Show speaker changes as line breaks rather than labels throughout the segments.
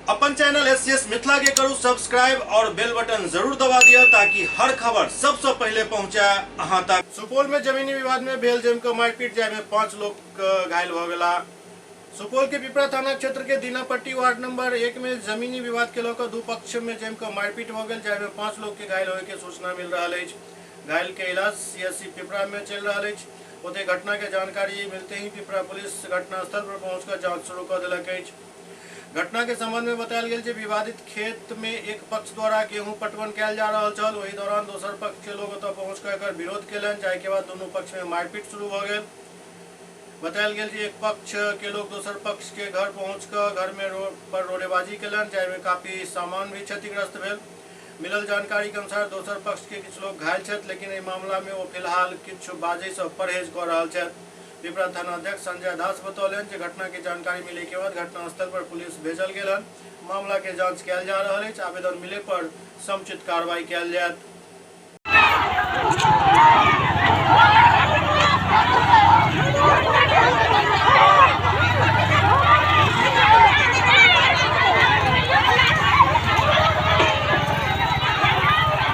अपन channel S Mithila के करू सब्सक्राइब और बेल बटन जरूर दबा दिया ताकि हर खबर सबसे पहले पहुंचे अहां तक। सुपौल में जमीनी विवाद में भेल जमकर मारपीट, जाहि में 5 लोग घायल भ गेला। सुपौल के पिपरा थाना क्षेत्र के दीनापट्टी वार्ड नंबर 1 में जमीनी विवाद के लऽ दू पक्ष में जमकर मारपीट भ गेल, जाहि में 5 लोग के घायल होय के सूचना मिल रहा अछि। घायल के इलाज सीएससी पिपरा में चल रहा अछि। ओतहि घटना के जानकारी मिलते ही पिपरा पुलिस घटनास्थल पर पहुंचकर जांच शुरू कर देलक अछि। घटना के संबंध में बतायल गेल जे विवादित खेत में एक पक्ष द्वारा गेहूं पटवन कयल जा रहल छल। ओहि दौरान दोसर पक्ष के लोग ओतय पहुंच कर एकर विरोध केलनि, जाहि के बाद दुनू पक्ष में मारपीट शुरू भ गेल। बतायल गेल जे एक पक्ष के लोग दोसर पक्ष के घर पहुंच कर घर में रोड पर रोडेबाजी केलनि, जाहि में काफी सामान भी क्षतिग्रस्त भेल। मिलल जानकारी के अनुसार दोसर पक्ष के किछु लोग घायल छथि, लेकिन एहि मामला में ओ फिलहाल किछु बाजै से परहेज कऽ रहल छथि। पिपरा थाना अध्यक्ष संजय दास बतौलनि जे घटना के जानकारी मिले के बाद घटनास्थल पर पुलिस भेजल गेल हन। मामला के जांच कयल जा रहल अछि। आवेदन मिले पर समुचित कार्रवाई कयल जायत।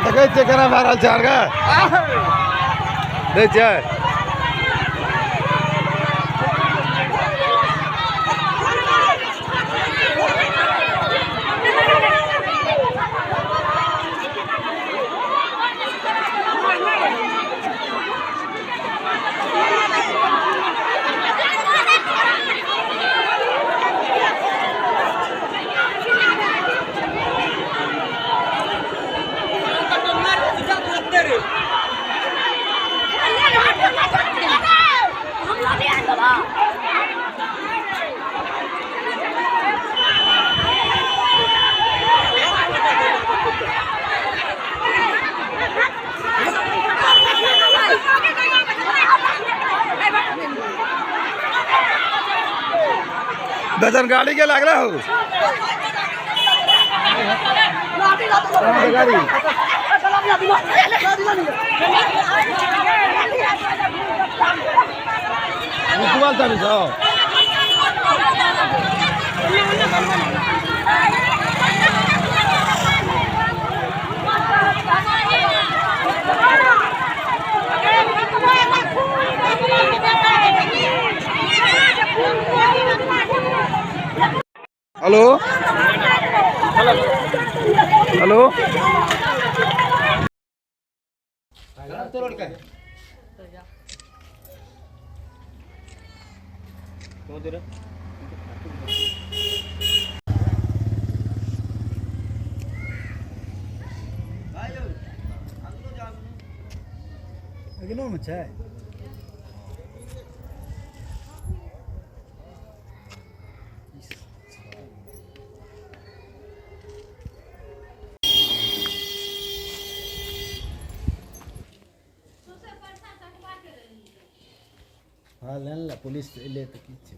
देखै छियै केना भए रहल छै आरके दै छियै। दर्जन गाड़ी के लागल हो गाड़ी हेलो हेलो
छै।
हँ, लेने पुलिस एलै तऽ की छै?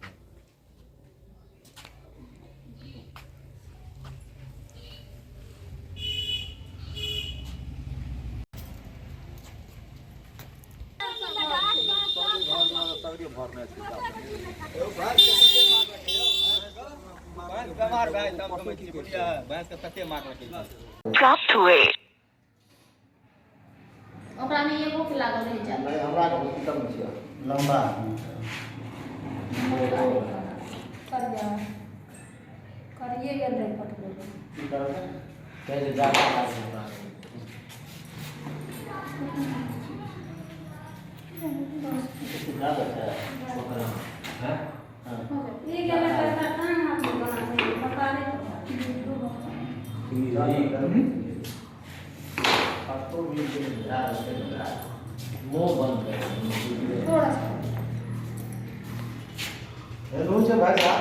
प्राप्त हुए
ओकरा में एगो के लागल रहि जाय।
नहीं, हमरा के हॉस्पिटल में छियै लंबा।
करिया करिए गेल रहै पटबै।
की करबै, कहै छै जादा लागल हमरा। ज्यादा छै हैं।
ई गेलै तऽ एकरा टांग हाथ में बना देबै, पता नहि।
मुँह बंद कर।
थोड़ा सा।
हेलो छै भाई साहब,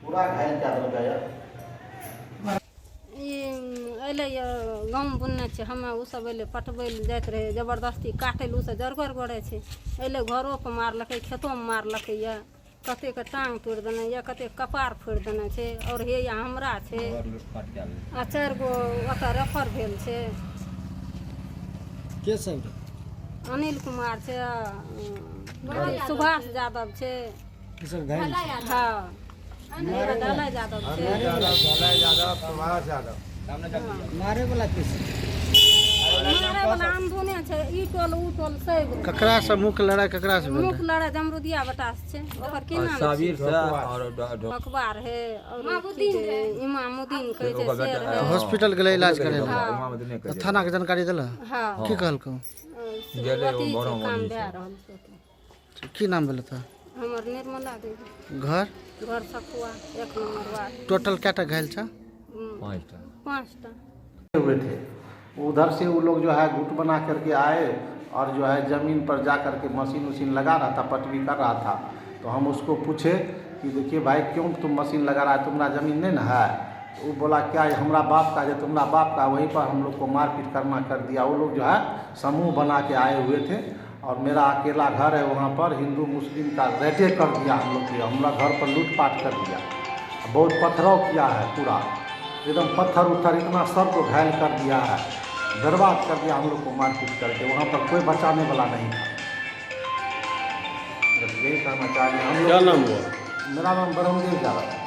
पूरा घायल कए देलकै यऽ।
ई अयलै यऽ, गहूँम बुनने छै हमे। ओसभ अयलै, पटबै लए जाइत रहै, जबरदस्ती काटै लए ओसभ जरगर करै छै। अयलै, घरोपर मारलकै, खेतोमे मारलकै यऽ। कतेकके टाँग तोड़ि देने यऽ, कतेक कपार फोड़ि देने छै। आओर हे या हमरा छै आ 4 गो ओतऽ रेफर भेल छै।
के सब?
अनिल कुमार छै, सुभाष यादव छै।
ई सब घायल छै?
हँ। ढलाई यादव छै।
ढलाई यादव, सुभाष यादव।
मारे वाला के छै?
मारे वाला आमदोने छै, ई टोल ऊ टोल सब।
ककरा से मुख्य लड़ाई ककरा से भेल?
मुख लड़ाई जमरुदिया बेटा से छै। ओकर की नाम छै? अखबार है और इमामुद्दीन कहै छै से रहै।
हॉस्पिटल गेलै इलाज करे लए?
हाँ।
थाना के जानकारी देला?
हाँ।
की कहलकौ?
अथी छै, काम भए रहल छै ओतऽ।
की नाम भेल तऽ?
हमर निर्मला देवी।
घर?
घर सखुआ, 1 नंबर वार्ड।
टोटल कएटा घायल छै?
5टा
हुए थे। उधर से वो लोग जो है गुट बना करके आए और जो है ज़मीन पर जा करके मशीन उशीन लगा रहा था, पटवी कर रहा था। तो हम उसको पूछे कि देखिए भाई क्यों तुम मशीन लगा रहा है, तुम्हारा ज़मीन नहीं ना है? तो वो बोला क्या है हमारा बाप का, जो तुम्हारा बाप का। वहीं पर हम लोग को मारपीट करना कर दिया। वो लोग जो है समूह बना के आए हुए थे और मेरा अकेला घर है वहाँ पर, हिंदू मुस्लिम का रेटे कर दिया हम लोग के, हमारा घर पर लूटपाट कर दिया, बहुत पथराव किया है, पूरा एकदम पत्थर उत्थर इतना सबको घायल कर दिया है, बर्बाद कर दिया हम लोग को मारपीट करके। वहाँ पर कोई बचाने वाला नहीं था। बस यही कहना चाहेंगे हम लोग।
क्या नाम हुआ?
मेरा नाम ब्रह्मदेव यादव।